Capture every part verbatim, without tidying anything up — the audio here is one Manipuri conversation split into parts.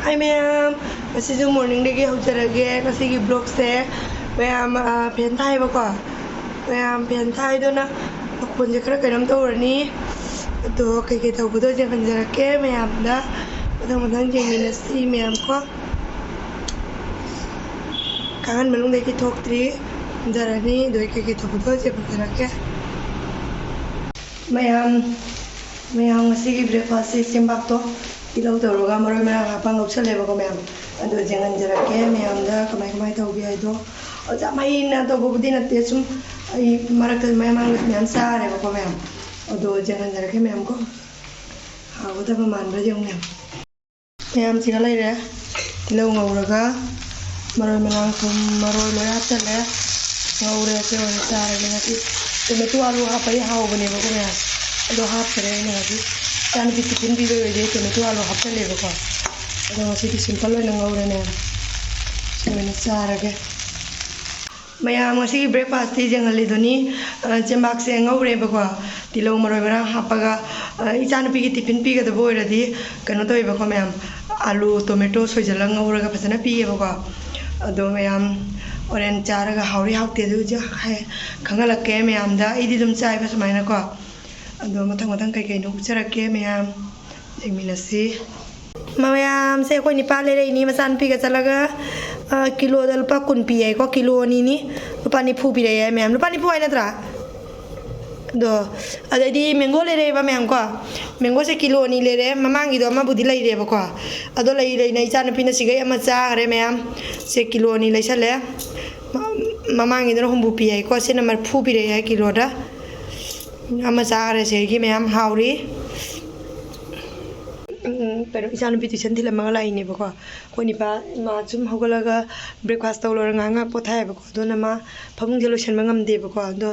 ꯍꯥꯏ ꯃꯌꯥꯝ, ꯉꯁꯤꯁꯨ ꯃꯣꯔꯅꯤꯡꯗꯒꯤ ꯍꯧꯖꯔꯒꯦ꯫ ꯉꯁꯤꯒꯤ ꯕ꯭ꯂꯣꯛꯁꯦ ꯃꯌꯥꯝ, ꯐꯦꯟ ꯊꯥꯏꯕꯀꯣ꯫ ꯃꯌꯥꯝ, ꯐꯦꯟ ꯊꯥꯏꯗꯨꯅ ꯃꯈꯣꯟꯁꯦ ꯈꯔ ꯀꯩꯅꯣꯝ ꯇꯧꯔꯅꯤ꯫ ꯑꯗꯣ ꯀꯩꯀꯩ ꯇꯧꯕꯗꯣ ꯌꯦꯡꯍꯟꯖꯔꯛꯀꯦ ꯃꯌꯥꯝꯗ꯫ ꯃꯊꯪ ꯃꯊꯪ ꯌꯦꯡꯃꯤꯟꯅꯁꯤ ꯃꯌꯥꯝ ꯀꯣ꯫ ꯀꯥꯡꯈꯟ ꯃꯅꯨꯡꯗꯒꯤ ꯊꯣꯛꯇ꯭ꯔꯤ꯫ ꯍꯟꯖꯔꯅꯤ꯫ ꯑꯗꯣ ꯑꯩ ꯀꯩꯀꯩ ꯇꯧꯕꯗꯣ ꯌꯦꯡꯍꯟꯖꯔꯛꯀꯦ꯫ ꯃꯌꯥꯝ, ꯃꯌꯥꯝ ꯉꯁꯤꯒꯤ ꯕ꯭ꯔꯦꯛꯐꯥꯁꯁꯦ ꯆꯦꯡꯕꯥꯛꯇꯣ ꯇꯤꯜꯍꯧ ꯇꯧꯔꯒ ꯃꯔꯣꯏ ꯃꯔꯥꯡ ꯍꯥꯞꯄ ꯉꯧꯁꯜꯂꯦꯕꯀꯣ ꯃꯌꯥꯝ꯫ ꯑꯗꯣ ꯌꯦꯡꯍꯟꯖꯔꯛꯀꯦ ꯃꯌꯥꯝꯗ ꯀꯃꯥꯏ ꯀꯃꯥꯏ ꯇꯧꯒꯦ ꯍꯥꯏꯗꯣ꯫ ꯑꯣꯖꯥ ꯃꯍꯤꯅ ꯇꯧꯕꯕꯨꯗꯤ ꯅꯠꯇꯦ, ꯁꯨꯝ ꯑꯩ ꯃꯔꯛꯇ ꯃꯌꯥꯝ ꯃꯌꯥꯝ ꯆꯥꯔꯦꯕꯀꯣ ꯃꯌꯥꯝ꯫ ꯑꯗꯣ ꯌꯦꯡꯍꯟꯖꯔꯛꯀꯦ ꯃꯌꯥꯝ ꯀꯣ꯫ ꯍꯥꯎꯒꯗꯕ ꯃꯥꯟꯕ꯭ꯔꯥ ꯌꯦꯡꯉꯨ ꯃꯌꯥꯝ꯫ ꯃꯌꯥꯝꯁꯤꯒ ꯂꯩꯔꯦ꯫ ꯇꯤꯜꯍꯧ ꯉꯧꯔꯒ ꯃꯔꯣꯏ ꯃꯔꯥꯡ ꯊꯨꯝ ꯃꯔꯣꯏ ꯂꯣꯏ ꯍꯥꯞꯆꯜꯂꯦ꯫ ꯉꯧꯔꯦ꯫ ꯁꯤ ꯑꯣꯏꯅ ꯆꯥꯔꯒꯦ ꯉꯁꯤ꯫ ꯇꯣꯃꯦꯇꯣ ꯑꯥꯂꯨ ꯍꯥꯞꯄꯗꯤ ꯍꯥꯎꯕꯅꯦꯕꯀꯣ ꯃꯌꯥꯝ꯫ ꯑꯗꯣ ꯍꯥꯞꯇꯔꯦ ꯑꯩꯅ ꯉꯁꯤ꯫ ꯏꯆꯥꯅꯨꯄꯤ ꯇꯤꯐꯤꯟ ꯄꯤꯕꯒꯤ ꯑꯣꯏꯔꯗꯤ ꯇꯣꯃꯦꯇꯣ ꯑꯥꯂꯨ ꯍꯥꯞꯆꯜꯂꯦꯕꯀꯣ꯫ ꯑꯗꯣ ꯉꯁꯤꯗꯤ ꯁꯤꯝꯄꯜ ꯑꯣꯏꯅ ꯉꯧꯔꯦ ꯃꯌꯥꯝ꯫ ꯁꯤ ꯑꯣꯏꯅ ꯆꯥꯔꯒꯦ꯫ ꯃꯌꯥꯝ ꯉꯁꯤꯒꯤ ꯕ꯭ꯔꯦꯛꯐꯥꯁꯇꯤ ꯌꯦꯡꯍꯜꯂꯤꯗꯨꯅꯤ꯫ ꯆꯦꯡꯕꯥꯛꯁꯦ ꯉꯧꯔꯦꯕꯀꯣ꯫ ꯇꯤꯜꯍꯧ ꯃꯔꯣꯏ ꯃꯔꯥꯡ ꯍꯥꯞꯄꯒ꯫ ꯏꯆꯥꯅꯨꯄꯤꯒꯤ ꯇꯤꯐꯤꯟ ꯄꯤꯒꯗꯕ ꯑꯣꯏꯔꯗꯤ ꯀꯩꯅꯣ ꯇꯧꯋꯦꯕꯀꯣ ꯃꯌꯥꯝ꯫ ꯑꯥꯂꯨ ꯇꯣꯃꯦꯇꯣ ꯁꯣꯏꯖꯜꯂꯒ ꯉꯧꯔꯒ ꯐꯖꯅ ꯄꯤꯌꯦꯕꯀꯣ꯫ ꯑꯗꯣ ꯃꯌꯥꯝ ꯍꯣꯔꯦꯟ ꯆꯥꯔꯒ ꯍꯥꯎꯔꯤ ꯍꯥꯎꯇꯦ ꯑꯗꯨ ꯍꯧꯖꯤꯛ ꯈꯪꯍꯜꯂꯛꯀꯦ ꯃꯌꯥꯝꯗ꯫ ꯑꯩꯗꯤ ꯑꯗꯨꯝ ꯆꯥꯏꯕ ꯁꯨꯃꯥꯏꯅꯀꯣ꯫ ꯑꯗꯣ ꯃꯊꯪ ꯃꯊꯪ ꯀꯩ ꯀꯩꯅꯣ ꯎꯠꯆꯔꯛꯀꯦ ꯃꯌꯥꯝ꯫ ꯌꯦꯡꯃꯤꯟꯅꯁꯤ꯫ ꯃꯌꯥꯝꯁꯦ ꯑꯩꯈꯣꯏ ꯅꯤꯄꯥ ꯂꯩꯔꯛꯏꯅꯤ ꯃꯆꯥꯅꯨꯄꯤꯒ ꯆꯠꯂꯒ꯫ ꯀꯤꯂꯣꯗ ꯂꯨꯄꯥ ꯀꯨꯟ ꯄꯤ ꯍꯥꯏꯀꯣ꯫ ꯀꯤꯂꯣ ꯑꯅꯤꯅꯤ꯫ ꯂꯨꯄꯥ ꯅꯤꯐꯨ ꯄꯤꯔꯛꯑꯦ ꯍꯥꯏ ꯃꯌꯥꯝ꯫ ꯂꯨꯄꯥ ꯅꯤꯐꯨ ꯍꯥꯏ ꯅꯠꯇ꯭ꯔꯥ? ꯑꯗꯣ ꯑꯗꯩꯗꯤ ꯃꯦꯡꯒꯣ ꯂꯩꯔꯛꯑꯦꯕ ꯃꯌꯥꯝ ꯀꯣ꯫ ꯃꯦꯡꯒꯣꯁꯦ ꯀꯤꯂꯣ ꯑꯅꯤ ꯂꯩꯔꯦ꯫ ꯃꯃꯥꯡꯒꯤꯗꯣ ꯑꯃꯕꯨꯗꯤ ꯂꯩꯔꯦꯕꯀꯣ꯫ ꯑꯗꯣ ꯂꯩ ꯂꯩꯅ ꯏꯆꯥꯅꯨꯄꯤꯅ ꯁꯤꯒꯩ ꯑꯃ ꯆꯥꯈ꯭ꯔꯦ ꯃꯌꯥꯝ꯫ ꯁꯦ ꯀꯤꯂꯣ ꯑꯅꯤ ꯂꯩꯁꯜꯂꯦ꯫ ꯃꯃꯥꯡꯒꯤꯗꯨꯅ ꯍꯨꯝꯐꯨ ꯄꯤ ꯍꯥꯏꯀꯣ꯫ ꯁꯤꯅ ꯃꯔꯤꯐꯨ ꯄꯤꯔꯛꯑꯦ ꯍꯥꯏ ꯀꯤꯂꯣꯗ꯫ ꯑꯃ ꯆꯥꯈ꯭ꯔꯦ꯫ ꯁꯤꯒꯤ ꯃꯌꯥꯝ ꯍꯥꯎꯔꯤ꯫ ꯎꯝ, ꯀꯩꯅꯣ, ꯏꯆꯥꯅꯨꯄꯤ ꯇꯨꯏꯁꯟ ꯊꯤꯜꯂꯝꯃꯒ ꯂꯥꯛꯏꯅꯦꯕꯀꯣ꯫ ꯑꯩꯈꯣꯏ ꯅꯤꯄꯥ ꯃꯥ ꯁꯨꯝ ꯍꯧꯒꯠꯂꯒ ꯕ꯭ꯔꯦꯛꯐꯥꯁ ꯇꯧ ꯂꯣꯏꯔꯒ ꯉꯥꯏꯍꯥꯛ ꯉꯥꯏꯍꯥꯛ ꯄꯣꯊꯥꯏꯌꯦꯕꯀꯣ꯫ ꯑꯗꯨꯅ ꯃꯥ ꯐꯃꯨꯡꯁꯦ ꯂꯣꯏꯁꯟꯕ ꯉꯝꯗꯦꯕꯀꯣ꯫ ꯑꯗꯣ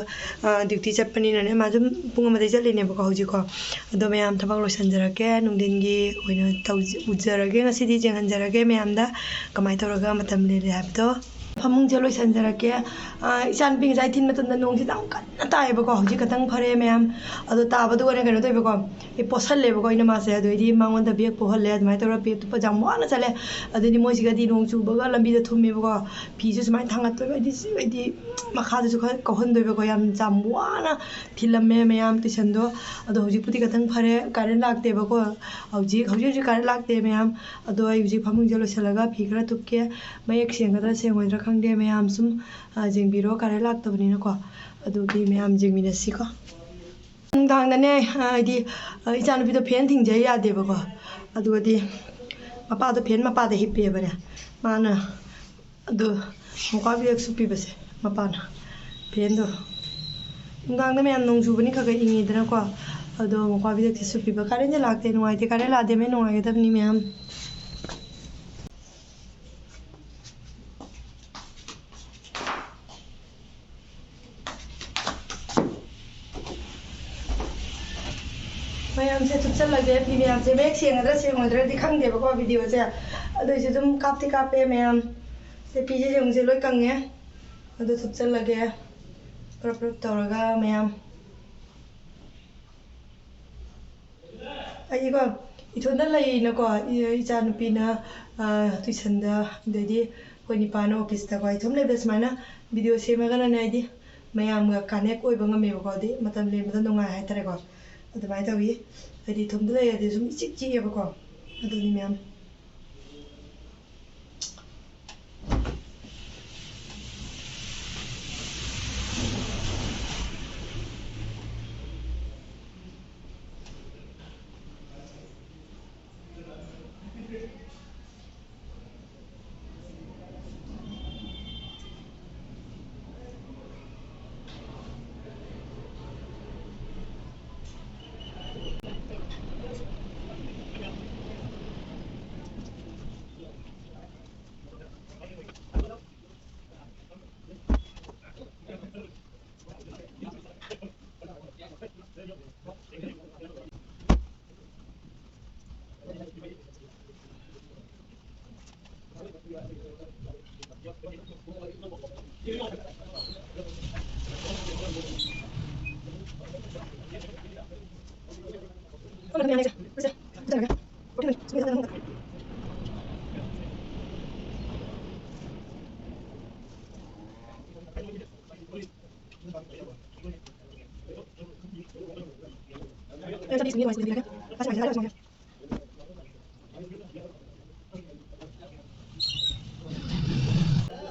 ꯗ꯭ꯌꯨꯇꯤ ꯆꯠꯄꯅꯤꯅꯅꯦ, ꯃꯥ ꯑꯗꯨꯝ ꯄꯨꯡ ꯑꯃꯗꯩ ꯆꯠꯂꯤꯅꯦꯕꯀꯣ ꯍꯧꯖꯤꯛꯀꯣ꯫ ꯑꯗꯣ ꯃꯌꯥꯝ ꯊꯕꯛ ꯂꯣꯏꯁꯟꯖꯔꯛꯀꯦ, ꯅꯨꯡꯊꯤꯟꯒꯤ ꯑꯣꯏꯅ ꯇꯧ-, ꯎꯖꯔꯒꯦ ꯉꯁꯤꯗꯤ, ꯌꯦꯡꯍꯟꯖꯔꯒꯦ ꯃꯌꯥꯝꯗ ꯀꯃꯥꯏꯅ ꯇꯧꯔꯒ ꯃꯇꯝ ꯂꯦꯜꯂꯤ ꯍꯥꯏꯕꯗꯣ꯫ ꯐꯃꯨꯡꯁꯦ ꯂꯣꯏꯁꯟꯖꯔꯛꯀꯦ꯫ ꯑ, ꯏꯆꯥꯅꯨꯄꯤ ꯉꯁꯥꯏ ꯊꯤꯟ ꯃꯇꯝꯗ ꯅꯣꯡꯁꯦ ꯌꯥꯝ ꯀꯟꯅ ꯇꯥꯏꯌꯦꯕꯀꯣ, ꯍꯧꯖꯤꯛ ꯈꯇꯪ ꯐꯔꯦ ꯃꯌꯥꯝ꯫ ꯑꯗꯣ ꯇꯥꯕꯗꯨꯒꯅꯦ ꯀꯩꯅꯣ ꯇꯧꯋꯦꯕꯀꯣ, ꯑꯩ ꯄꯣꯠꯁꯜꯂꯦꯕꯀꯣ ꯑꯩꯅ ꯃꯥꯁꯦ, ꯑꯗꯨ ꯑꯩꯗꯤ ꯃꯉꯣꯟꯗ bag ꯄꯣꯛꯍꯜꯂꯦ, ꯑꯗꯨꯃꯥꯏꯅ ꯇꯧꯔꯒ bag ꯇꯨꯞꯄꯁꯦ ꯌꯥꯝ ꯋꯥꯅ ꯆꯠꯂꯦ꯫ ꯑꯗꯨꯗꯤ ꯃꯣꯏꯁꯤꯒꯗꯤ ꯅꯣꯡ ꯆꯨꯕꯒ ꯂꯝꯕꯤꯗ ꯊꯨꯝꯃꯦꯕꯀꯣ, ꯐꯤꯁꯨ ꯁꯨꯃꯥꯏꯅ ꯊꯥꯡꯒꯠꯇꯣꯏꯕ, ꯑꯩꯗꯤ ꯁꯤ ꯑꯩꯗꯤ ꯃꯈꯥꯗꯁꯨ ꯈꯔ ꯀꯧꯍꯟꯗꯣꯏꯕꯀꯣ, ꯌꯥꯝ, ꯌꯥꯝ ꯋꯥꯅ ꯊꯤꯜꯂꯝꯃꯦ ꯃꯌꯥꯝ tuition ꯗꯣ꯫ ꯑꯗꯣ ꯍꯧꯖꯤꯛꯄꯨꯗꯤ ꯈꯇꯪ ꯐꯔꯦ, current ꯂꯥꯛꯇꯦꯕꯀꯣ꯫ ꯍꯧꯖꯤꯛ, ꯍꯧꯖꯤꯛ ꯍꯧꯖꯤꯛ current ꯂꯥꯛꯇꯦ ꯃꯌꯥꯝ꯫ ꯑꯗꯣ ꯑꯩ ꯍꯧꯖꯤꯛ ꯐꯃꯨꯡꯁꯦ ꯂꯣꯏꯁꯤꯜꯂꯒ ꯐꯤ ꯈꯔ ꯇꯨꯞꯀꯦ꯫ ꯃꯌꯦꯛ ꯁꯦꯡꯒꯗ꯭ꯔꯥ ꯁꯦꯡꯉꯣꯏꯗ꯭ꯔꯥ ꯈꯪꯗꯦ ꯃꯌꯥꯝ, ꯁꯨꯝ, ꯑ, ꯌꯦꯡꯕꯤꯔꯣ, current ꯂꯥꯛꯇꯕꯅꯤꯅꯀꯣ꯫ ꯑꯗꯨꯗꯤ ꯃꯌꯥꯝ ꯌꯦꯡꯃꯤꯟꯅꯁꯤꯀꯣ꯫ ꯅꯨꯡꯗꯥꯡꯗꯅꯦ, ꯑ, ꯍꯥꯏꯗꯤ, ꯑ, ꯏꯆꯥꯅꯨꯄꯤꯗꯣ fan ꯊꯤꯡꯖ ꯌꯥꯗꯦꯕꯀꯣ꯫ ꯑꯗꯨꯒꯗꯤ ꯃꯄꯥꯗꯣ fan ꯃꯄꯥꯗ ꯍꯤꯞꯄꯦꯕꯅꯦ꯫ ꯃꯥꯅ ꯑꯗꯨ ꯃꯣꯝꯄꯥꯛ ꯐꯤꯗꯛ ꯁꯨꯞꯄꯤꯕꯁꯦ ꯃꯄꯥꯅ꯫ Fan ꯗꯣ ꯅꯨꯡꯗꯥꯡꯗ ꯃꯌꯥꯝ ꯅꯣꯡ ꯆꯨꯕꯅꯤ ꯈꯔ ꯈꯔ ꯏꯪꯉꯤꯗꯅꯀꯣ꯫ ꯑꯗꯣ ꯃꯣꯝꯄꯥꯛ ꯐꯤꯗꯛꯁꯦ ꯁꯨꯞꯄꯤꯕ꯫ Current ꯁꯦ ꯂꯥꯛꯇꯦ, ꯅꯨꯡꯉꯥꯏꯇꯦ꯫ Current ꯂꯥꯛꯑꯗꯤ ꯃꯌꯥꯝ ꯅꯨꯡꯉꯥꯏꯒꯗꯕꯅꯤ ꯃꯌꯥꯝ꯫ ꯃꯌꯥꯝꯁꯦ ꯊꯨꯞꯆꯜꯂꯒꯦ꯫ ꯐꯤ ꯃꯌꯥꯝꯁꯦ ꯃꯌꯦꯛ ꯁꯦꯡꯒꯗ꯭ꯔꯥ ꯁꯦꯡꯉꯣꯏꯗ꯭ꯔꯗꯤ ꯈꯪꯗꯦꯕꯀꯣ video ꯁꯦ꯫ ꯑꯗꯨꯏꯁꯨ ꯑꯗꯨꯝ ꯀꯥꯞꯇꯤ ꯀꯥꯞꯄꯦ ꯃꯌꯥꯝ꯫ ꯁꯦ ꯐꯤꯁꯦ ꯌꯦꯡꯉꯨꯁꯦ, ꯂꯣꯏ ꯀꯪꯉꯦ꯫ ꯑꯗꯨ ꯊꯨꯞꯆꯜꯂꯒꯦ꯫ ꯄꯔꯞ ꯄꯔꯞ ꯇꯧꯔꯒ ꯃꯌꯥꯝ꯫ ꯑꯩꯗꯤꯀꯣ, ꯏꯊꯣꯟꯗ ꯂꯩꯅꯀꯣ, ꯏ-, ꯏꯆꯥꯅꯨꯄꯤꯅ, ꯑ, tuition ꯗ, ꯑꯗꯩꯗꯤ ꯑꯩꯈꯣꯏ ꯅꯤꯄꯥꯅ office ꯇꯀꯣ, ꯏꯊꯣꯟ ꯂꯩꯕꯗ ꯁꯨꯃꯥꯏꯅ video ꯁꯦꯝꯃꯒꯅꯅꯦ, ꯑꯩꯗꯤ ꯃꯌꯥꯝꯒ connect ꯑꯣꯏꯕ ꯉꯝꯃꯦꯕꯀꯣ, ꯑꯗꯩ ꯃꯇꯝ ꯂꯦꯟꯕꯗ ꯅꯨꯡꯉꯥꯏ ꯍꯥꯏꯇꯥꯔꯦꯀꯣ꯫ ꯑꯗꯨꯃꯥꯏꯅ ꯇꯧꯏ꯫ ꯍꯥꯏꯗꯤ ꯏꯊꯣꯟꯗ ꯂꯩꯔꯗꯤ ꯁꯨꯝ ꯏꯆꯤꯛ ꯆꯤꯛꯑꯦꯕꯀꯣ꯫ ꯑꯗꯨꯅꯤ ꯃꯌꯥꯝ꯫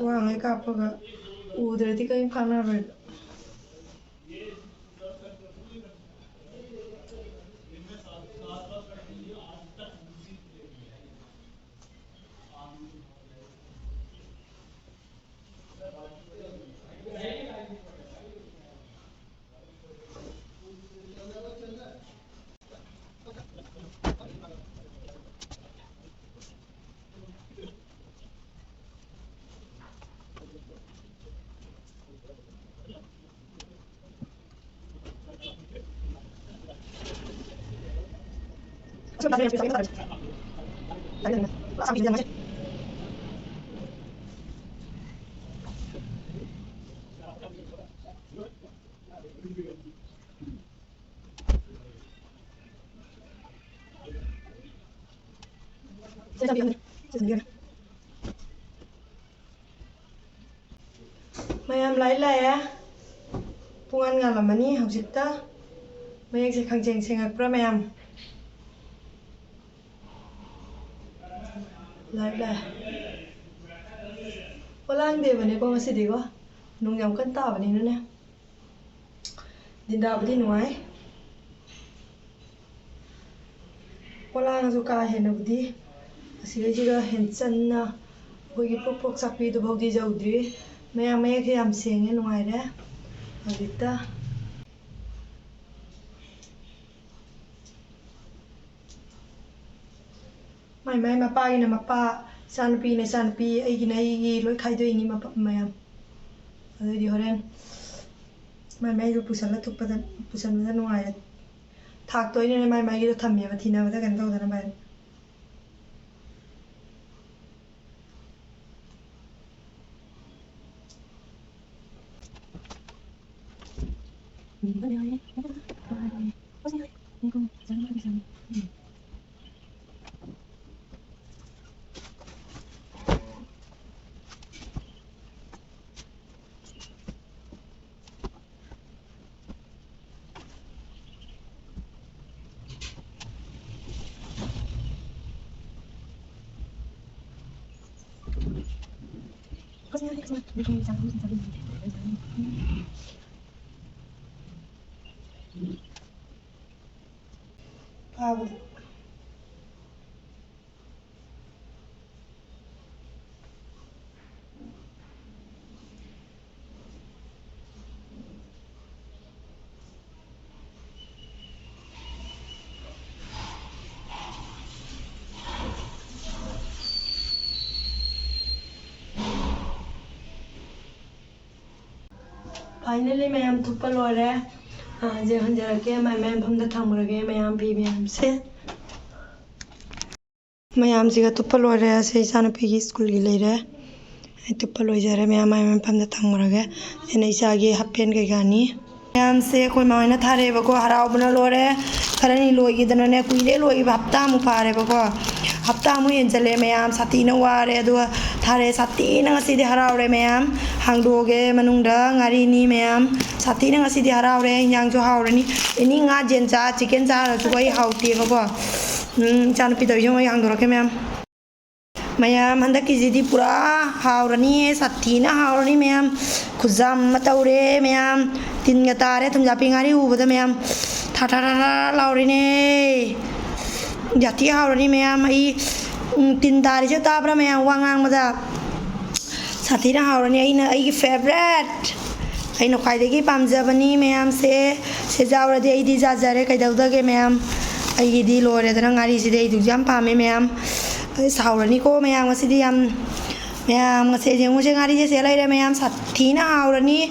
ꯋꯥꯡꯉꯩ ꯀꯥꯞꯄꯒ ꯎꯗ꯭ꯔꯗꯤ ꯀꯔꯤꯝ ꯀꯥꯟꯅꯔꯣꯏꯕ꯫ ꯃꯌꯥꯝ ꯂꯥꯏꯔꯤꯛ ꯂꯥꯛꯑꯦ꯫ ꯄꯨꯡ ꯑꯅꯤ ꯉꯥꯜꯂꯝꯃꯅꯤ ꯍꯧꯖꯤꯛꯇ꯫ ꯃꯌꯦꯛꯁꯦ ꯈꯪꯁꯦꯡ ꯁꯦꯡꯉꯛꯄ꯭ꯔꯥ ꯃꯌꯥꯝ? ꯂꯥꯏꯔꯤꯛ ꯂꯥꯛꯑꯦ꯫ ꯄꯣꯂꯥꯡꯗꯦꯕꯅꯦꯀꯣ ꯉꯁꯤꯗꯤꯀꯣ꯫ ꯅꯨꯡ ꯌꯥꯝ ꯀꯟꯅ ꯇꯥꯕꯅꯤꯅꯅꯦ꯫ ꯗꯤꯟꯗꯥꯕꯨꯗꯤ ꯅꯨꯡꯉꯥꯏ꯫ ꯄꯣꯂꯥꯡꯁꯨ ꯀꯥ ꯍꯦꯟꯅꯕꯨꯗꯤ ꯑꯁꯤꯗꯩꯁꯤꯗ ꯍꯦꯟꯆꯟꯅ ꯑꯩꯈꯣꯏꯒꯤ ꯄ꯭ꯔꯣꯛ ꯄ꯭ꯔꯣꯛ ꯆꯥꯛꯄꯤꯗꯨꯐꯥꯎꯗꯤ ꯌꯧꯗ꯭ꯔꯤ꯫ ꯃꯌꯥꯝ ꯃꯌꯦꯛꯁꯦ ꯌꯥꯝ ꯁꯦꯡꯉꯦ, ꯅꯨꯡꯉꯥꯏꯔꯦ ꯍꯧꯖꯤꯛꯇ꯫ ꯃꯥꯏ ꯃꯥꯏ ꯃꯄꯥꯒꯤꯅ ꯃꯄꯥ, ꯏꯆꯥꯅꯨꯄꯤꯅ ꯏꯆꯥꯅꯨꯄꯤ, ꯑꯩꯒꯤꯅ ꯑꯩꯒꯤ, ꯂꯣꯏ ꯈꯥꯏꯗꯣꯛꯏꯅꯤ ꯃꯄꯥ ꯃꯌꯥꯝ꯫ ꯑꯗꯨꯏꯗꯤ ꯍꯣꯔꯦꯟ ꯃꯥꯏ ꯃꯥꯏꯗꯨ ꯄꯨꯁꯜꯂ ꯊꯨꯞꯄꯗ, ꯄꯨꯁꯟꯕꯗ ꯅꯨꯡꯉꯥꯏꯔꯦ꯫ ꯊꯥꯛꯇꯣꯏꯅꯤꯅ ꯃꯥꯏ ꯃꯥꯏꯒꯤꯗꯣ ꯊꯝꯃꯦꯕ ꯊꯤꯅꯕꯗ ꯀꯩꯅꯣ ꯇꯧꯗꯅꯕ ꯍꯥꯏꯅ꯫ Finally, ꯃꯌꯥꯝ ꯊꯨꯞꯄ ꯂꯣꯏꯔꯦ꯫ ꯑ, ꯍꯧꯖꯤꯛ ꯍꯟꯖꯔꯛꯀꯦ, ꯃꯥꯏ ꯃꯥꯏ ꯃꯐꯝꯗ ꯊꯝꯃꯨꯔꯒꯦ ꯃꯌꯥꯝ ꯐꯤ ꯃꯌꯥꯝꯁꯦ꯫ ꯃꯌꯥꯝꯁꯤꯒ ꯊꯨꯞꯄ ꯂꯣꯏꯔꯦ꯫ ꯁꯤ ꯏꯆꯥꯅꯨꯄꯤꯒꯤ ꯁ꯭ꯀꯨꯜꯒꯤ ꯂꯩꯔꯦ꯫ ꯑꯩ ꯊꯨꯞꯄ ꯂꯣꯏꯖꯔꯦ꯫ ꯃꯌꯥꯝ ꯃꯥꯏ ꯃꯥꯏ ꯃꯐꯝꯗ ꯊꯝꯃꯨꯔꯒꯦ꯫ ꯁꯤꯅ ꯏꯆꯥꯒꯤ ꯍꯥꯞ ꯄꯦꯟ ꯀꯩꯀꯥꯅꯤ꯫ ꯃꯌꯥꯝꯁꯦ ꯑꯩꯈꯣꯏ ꯃꯥ ꯍꯣꯏꯅ ꯊꯥꯔꯛꯑꯦꯕꯀꯣ, ꯍꯔꯥꯎꯕꯅ ꯂꯣꯏꯔꯦ꯫ ꯈꯔꯅꯤ ꯂꯣꯏꯈꯤꯗꯅꯅꯦ, ꯀꯨꯏꯔꯦ ꯂꯣꯏꯈꯤꯕ, ꯍꯞꯇꯥꯃꯨꯛ ꯐꯥꯔꯦꯕꯀꯣ꯫ ꯍꯞꯇꯥꯃꯨꯛ ꯍꯦꯟꯖꯜꯂꯦ ꯃꯌꯥꯝ, ꯁꯥꯊꯤꯅ ꯋꯥꯔꯦ꯫ ꯑꯗꯨꯒ ꯊꯥꯔꯛꯑꯦ, ꯁꯥꯊꯤꯅ ꯉꯁꯤꯗꯤ ꯍꯔꯥꯎꯔꯦ ꯃꯌꯥꯝ꯫ ꯍꯥꯡꯗꯣꯛꯑꯒꯦ, ꯃꯅꯨꯡꯗ ꯉꯥꯔꯤꯅꯤ ꯃꯌꯥꯝ, ꯁꯥꯊꯤꯅ ꯉꯁꯤꯗꯤ ꯍꯔꯥꯎꯔꯦ꯫ ꯏꯟꯖꯥꯡꯁꯨ ꯍꯥꯎꯔꯅꯤ꯫ ꯑꯦꯅꯤ ꯉꯥ ꯌꯦꯟ ꯆꯥ, ꯆꯤꯛꯀꯟ ꯆꯥꯔꯁꯨ ꯑꯩ ꯍꯥꯎꯇꯦꯕꯀꯣ꯫ ꯎꯝ, ꯏꯆꯥꯅꯨꯄꯤ ꯇꯧꯔꯤꯁꯦ ꯌꯦꯡꯉꯣ, ꯑꯩ ꯍꯥꯡꯗꯣꯔꯛꯀꯦ ꯃꯌꯥꯝ꯫ ꯃꯌꯥꯝ, ꯍꯟꯗꯛꯀꯤꯁꯤꯗꯤ ꯄꯨꯔꯥ ꯍꯥꯎꯔꯅꯤꯌꯦ, ꯁꯥꯊꯤꯅ ꯍꯥꯎꯔꯅꯤ ꯃꯌꯥꯝ꯫ ꯈꯨꯖꯥꯝ ꯑꯃ ꯇꯧꯔꯦ ꯃꯌꯥꯝ, ꯇꯤꯟꯒ ꯇꯥꯔꯦ ꯊꯨꯝꯖꯥꯛꯄꯤ ꯉꯥꯔꯤ ꯎꯕꯗ ꯃꯌꯥꯝ꯫ ꯊꯥ ꯊꯥ ꯊꯥ ꯊꯥ ꯂꯥꯎꯔꯤꯅꯦ꯫ ꯌꯥꯊꯤ ꯍꯥꯎꯔꯅꯤ ꯃꯌꯥꯝ꯫ ꯑꯩ, ꯎꯝ, ꯇꯤꯟ ꯇꯥꯔꯤꯁꯦ ꯇꯥꯕ꯭ꯔꯥ ꯃꯌꯥꯝ ꯋꯥ ꯉꯥꯡꯕꯗ? ꯁꯥꯊꯤꯅ ꯍꯥꯎꯔꯅꯤ꯫ ꯑꯩꯅ, ꯑꯩꯒꯤ favourite, ꯑꯩꯅ ꯈ꯭ꯋꯥꯏꯗꯒꯤ ꯄꯥꯝꯖꯕꯅꯤ ꯃꯌꯥꯝꯁꯦ꯫ ꯁꯤ ꯌꯥꯎꯔꯗꯤ ꯑꯩꯗꯤ ꯆꯥꯖꯔꯦ, ꯀꯩꯗꯧꯗꯒꯦ ꯃꯌꯥꯝ? ꯑꯩꯒꯤꯗꯤ ꯂꯣꯏꯔꯦꯗꯅ ꯉꯥꯔꯤꯁꯤꯗꯤ, ꯑꯩ ꯑꯗꯨꯛ ꯌꯥꯝ ꯄꯥꯝꯃꯦ ꯃꯌꯥꯝ꯫ ꯑꯩ ꯁꯥꯎꯔꯅꯤꯀꯣ ꯃꯌꯥꯝ ꯉꯁꯤꯗꯤ ꯌꯥꯝ꯫ ꯃꯌꯥꯝ ꯉꯁꯤ ꯌꯦꯡꯉꯨꯁꯦ, ꯉꯥꯔꯤꯁꯦ ꯁꯦ ꯂꯩꯔꯦ ꯃꯌꯥꯝ, ꯁꯥꯊꯤꯅ ꯍꯥꯎꯔꯅꯤ꯫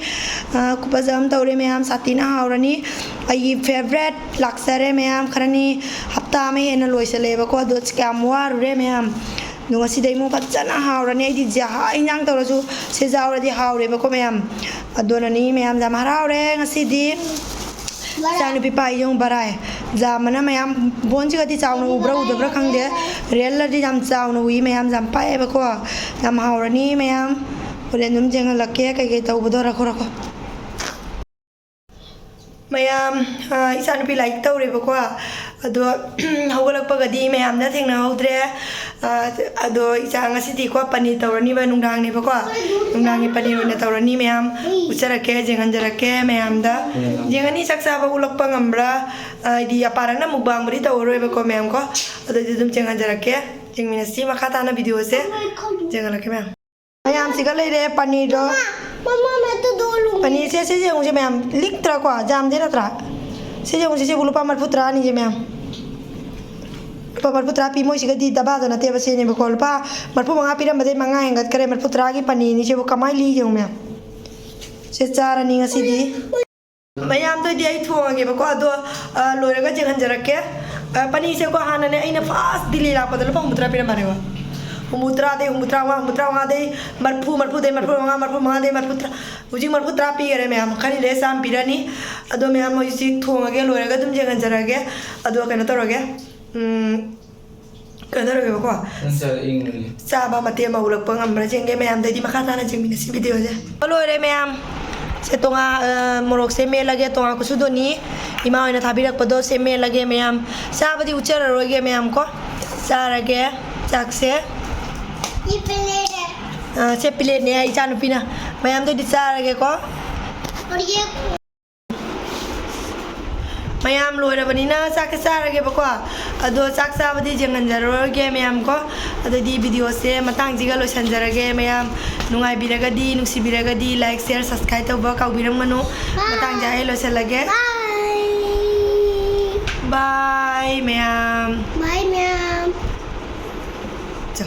ꯑ, ꯈꯨꯐꯖ ꯑꯃ ꯇꯧꯔꯦ ꯃꯌꯥꯝ, ꯁꯥꯊꯤꯅ ꯍꯥꯎꯔꯅꯤ꯫ ꯑꯩꯒꯤ favourite ꯂꯥꯛꯆꯔꯦ ꯃꯌꯥꯝ꯫ ꯈꯔꯅꯤ, ꯍꯞꯇꯥ ꯑꯃ ꯍꯦꯟꯅ ꯂꯣꯏꯁꯜꯂꯛꯑꯦꯕꯀꯣ, ꯑꯗꯣ ꯑꯁ ꯀꯌꯥꯝ ꯋꯥꯔꯨꯔꯦ ꯃꯌꯥꯝ꯫ ꯑꯗꯣ ꯉꯁꯤꯗꯩ ꯑꯃꯨꯛ ꯐꯖꯅ ꯍꯥꯎꯔꯅꯤ꯫ ꯑꯩꯗꯤ ꯖꯍꯥ ꯏꯟꯖꯥꯡ ꯇꯧꯔꯁꯨ ꯁꯦ ꯌꯥꯎꯔꯗꯤ ꯍꯥꯎꯔꯦꯕꯀꯣ ꯃꯌꯥꯝ꯫ ꯑꯗꯨꯅꯅꯤ ꯃꯌꯥꯝ, ꯌꯥꯝ ꯍꯔꯥꯎꯔꯦ ꯉꯁꯤꯗꯤ꯫ ꯏꯆꯥꯅꯨꯄꯤ ꯄꯥꯏ ꯌꯦꯡꯉꯨ ꯕꯔꯥꯏ꯫ ꯖꯥꯝ ꯑꯃꯅ ꯃꯌꯥꯝ ꯕꯣꯟꯁꯤꯒꯗꯤ ꯆꯥꯎꯅ ꯎꯕ꯭ꯔꯥ ꯎꯗꯕ꯭ꯔꯥ ꯈꯪꯗꯦ꯫ ꯔꯤꯌꯦꯜꯗꯗꯤ ꯌꯥꯝ ꯆꯥꯎꯅ ꯎꯏ ꯃꯌꯥꯝ, ꯌꯥꯝ ꯄꯥꯏꯑꯦꯕꯀꯣ꯫ ꯌꯥꯝ ꯍꯥꯎꯔꯅꯤ ꯃꯌꯥꯝ꯫ ꯍꯣꯔꯦꯟ ꯑꯗꯨꯝ ꯌꯦꯡꯍꯜꯂꯛꯀꯦ ꯀꯩꯀꯩ ꯇꯧꯕꯗꯣ꯫ ꯔꯥꯈꯣ, ꯔꯥꯈꯣ꯫ ꯃꯌꯥꯝ, ꯑ, ꯏꯆꯥꯅꯨꯄꯤ ꯂꯥꯏꯔꯤꯛ ꯇꯧꯔꯦꯕꯀꯣ꯫ ꯑꯗꯣ, ꯍꯧꯒꯠꯂꯛꯄꯒꯗꯤ ꯃꯌꯥꯝꯗ ꯊꯦꯡꯅꯍꯧꯗ꯭ꯔꯦ꯫ ꯑ, ꯑꯗꯣ ꯏꯆꯥ ꯉꯁꯤꯗꯤꯀꯣ ꯄꯅꯤꯔ ꯇꯧꯔꯅꯤꯕ, ꯅꯨꯡꯗꯥꯡꯅꯦꯕꯀꯣ꯫ ꯅꯨꯡꯗꯥꯡꯒꯤ ꯄꯅꯤꯔ ꯑꯣꯏꯅ ꯇꯧꯔꯅꯤ ꯃꯌꯥꯝ꯫ ꯎꯠꯆꯔꯛꯀꯦ, ꯌꯦꯡꯍꯟꯖꯔꯛꯀꯦ ꯃꯌꯥꯝꯗ꯫ ꯌꯦꯡꯉꯅꯤ ꯆꯥꯛ ꯆꯥꯕ ꯎꯠꯂꯛꯄ ꯉꯝꯕ꯭ꯔꯥ꯫ ꯑ, ꯍꯥꯏꯗꯤ ꯑꯄꯥꯔꯅ ꯃꯨꯛꯕꯥꯡꯕꯨꯗꯤ ꯇꯧꯔꯔꯣꯏꯕꯀꯣ ꯃꯌꯥꯝꯀꯣ꯫ ꯑꯗꯨꯗꯤ ꯑꯗꯨꯝ ꯌꯦꯡꯍꯟꯖꯔꯛꯀꯦ꯫ ꯌꯦꯡꯃꯤꯟꯅꯁꯤ ꯃꯈꯥ ꯇꯥꯅ ꯚꯤꯗꯤꯑꯣꯁꯦ꯫ ꯌꯦꯡꯍꯜꯂꯛꯀꯦ ꯃꯌꯥꯝ꯫ ꯃꯌꯥꯝꯁꯤꯒ ꯂꯩꯔꯦ ꯄꯅꯤꯔꯗꯣ꯫ ꯃꯃꯥ, ꯃꯃꯥ, ꯃꯇꯨꯗꯣ ꯂꯨꯝꯃꯦ꯫ ꯄꯅꯤꯔꯁꯦ ꯁꯤ ꯌꯦꯡꯉꯨꯁꯦ ꯃꯌꯥꯝ, ꯂꯤꯛꯇ꯭ꯔꯥꯀꯣ? ꯖꯥꯝꯗꯤ ꯅꯠꯇ꯭ꯔꯥ? ꯁꯤ ꯌꯦꯡꯉꯨꯁꯦ, ꯁꯤꯕꯨ ꯂꯨꯄꯥ ꯃꯔꯤꯐꯨ ꯇꯔꯥꯅꯤꯁꯦ ꯃꯌꯥꯝ꯫ ꯂꯨꯄꯥ ꯃꯔꯤꯐꯨ ꯇꯔꯥ ꯄꯤ, ꯃꯣꯏꯁꯤꯒꯗꯤ ꯗꯕꯥꯗꯣ ꯅꯠꯇꯦꯕ, ꯁꯤꯅꯦꯕꯀꯣ꯫ ꯂꯨꯄꯥ ꯃꯔꯤꯐꯨ ꯃꯉꯥ ꯄꯤꯔꯝꯕꯗꯩ ꯃꯉꯥ ꯍꯦꯟꯒꯠꯈ꯭ꯔꯦ, ꯃꯔꯤꯐꯨ ꯇꯔꯥꯒꯤ ꯄꯅꯤꯔꯅꯤ ꯁꯤꯕꯨ꯫ ꯀꯃꯥꯏꯅ ꯂꯤ ꯌꯦꯡꯉꯨ ꯃꯌꯥꯝ꯫ ꯁꯦ ꯆꯥꯔꯅꯤ ꯉꯁꯤꯗꯤ꯫ ꯃꯌꯥꯝꯗꯣ ꯑꯩꯗꯤ ꯑꯩ ꯊꯣꯡꯉꯒꯦꯕꯀꯣ, ꯑꯗꯣ, ꯑ, ꯂꯣꯏꯔꯒ ꯌꯦꯡꯍꯟꯖꯔꯛꯀꯦ꯫ ꯑ, ꯄꯅꯤꯔꯁꯦꯀꯣ, ꯍꯥꯟꯅꯅꯦ ꯑꯩꯅ ꯐꯥꯔꯁ ꯗꯤꯜꯂꯤ ꯂꯥꯛꯄꯗ ꯂꯨꯄꯥ ꯍꯨꯝꯐꯨꯇꯔꯥ ꯄꯤꯔꯝꯕꯅꯦꯕ꯫ ꯍꯨꯝꯐꯨꯇꯔꯥꯗꯩ ꯍꯨꯝꯐꯨꯇꯔꯥꯃꯉꯥ, ꯍꯨꯝꯐꯨꯇꯔꯥꯃꯉꯥꯗꯩ ꯃꯔꯤꯐꯨ, ꯃꯔꯤꯐꯨꯗꯩ ꯃꯔꯤꯐꯨꯃꯉꯥ, ꯃꯔꯤꯐꯨꯃꯉꯥꯗꯩ ꯃꯔꯤꯐꯨꯇꯔꯥ, ꯍꯧꯖꯤꯛ ꯃꯔꯤꯐꯨꯇꯔꯥ ꯄꯤꯈꯔꯦ ꯃꯌꯥꯝ꯫ ꯈꯔ ꯂꯩꯔꯦ ꯆꯥꯝꯃ ꯄꯤꯔꯅꯤ꯫ ꯑꯗꯣ ꯃꯌꯥꯝ ꯍꯧꯖꯤꯛ ꯊꯣꯡꯉꯒꯦ, ꯂꯣꯏꯔꯒ ꯑꯗꯨꯝ ꯌꯦꯡꯍꯟꯖꯔꯛꯑꯒꯦ꯫ ꯑꯗꯣ ꯀꯩꯅꯣ ꯇꯧꯔꯒꯦ, ꯎꯝ, ꯀꯩꯅꯣ ꯇꯧꯔꯒꯦꯕꯀꯣ꯫ ꯅꯪ ꯆꯥ ꯏꯪꯕꯅꯦ꯫ ꯆꯥꯕ ꯃꯇꯦꯛ ꯑꯃ ꯎꯔꯛꯄ ꯉꯝꯕ꯭ꯔꯥ ꯌꯦꯡꯒꯦ ꯃꯌꯥꯝꯗꯩꯗꯤ ꯃꯈꯥ ꯇꯥꯅ ꯌꯦꯡꯃꯤꯟꯅꯁꯤ ꯚꯤꯗꯤꯑꯣꯁꯦ꯫ ꯂꯣꯏꯔꯦ ꯃꯌꯥꯝ꯫ ꯁꯦ ꯇꯣꯉꯥ-, ꯑ, ꯃꯣꯔꯣꯛꯁꯦ ꯃꯦꯠꯂꯒꯦ, ꯇꯣꯉꯥ ꯀꯨꯁꯨꯗꯣꯅꯤ꯫ ꯏꯃꯥ ꯍꯣꯏꯅ ꯊꯥꯕꯤꯔꯛꯄꯗꯣ ꯁꯦ ꯃꯦꯠꯂꯒꯦ ꯃꯌꯥꯝ꯫ ꯆꯥꯕꯗꯤ ꯎꯠꯆꯔꯔꯣꯏꯒꯦ ꯃꯌꯥꯝ ꯀꯣ꯫ ꯆꯥꯔꯒꯦ ꯆꯥꯛꯁꯦ꯫ ꯁꯤ ꯄ꯭ꯂꯦꯠꯅꯦ꯫ ꯑ, ꯁꯦ ꯄ꯭ꯂꯦꯠꯅꯦ ꯏꯆꯥꯅꯨꯄꯤꯅ꯫ ꯃꯌꯥꯝꯗꯩꯗꯤ ꯆꯥꯔꯒꯦꯀꯣ꯫ ꯃꯌꯥꯝ ꯂꯣꯏꯔꯕꯅꯤꯅ ꯆꯥꯛꯁꯦ ꯆꯥꯔꯒꯦꯕꯀꯣ꯫ ꯑꯗꯣ ꯆꯥꯛ ꯆꯥꯕꯗꯤ ꯌꯦꯡꯍꯟꯖꯔꯔꯣꯏꯒꯦ ꯃꯌꯥꯝ ꯀꯣ꯫ ꯑꯗꯨꯗꯤ ꯚꯤꯗꯤꯑꯣꯁꯦ ꯃꯇꯥꯡꯁꯤꯒ ꯂꯣꯏꯁꯤꯟꯖꯔꯒꯦ ꯃꯌꯥꯝ꯫ ꯅꯨꯡꯉꯥꯏꯕꯤꯔꯒꯗꯤ, ꯅꯨꯡꯁꯤꯕꯤꯔꯒꯗꯤ like, share, subscribe ꯇꯧꯕ ꯀꯥꯎꯕꯤꯔꯝꯒꯅꯨ꯫ ꯃꯇꯥꯡꯁꯦ ꯑꯩ ꯂꯣꯏꯁꯤꯜꯂꯒꯦ꯫ Bye꯫ Bye ꯃꯌꯥꯝ꯫ Bye ꯃꯌꯥꯝ꯫ ꯆꯣ꯫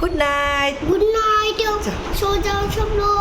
Good night꯫ Good night꯫ ꯆꯣ꯫ ꯁꯣꯖꯥꯎ ꯁꯝꯂꯣ꯫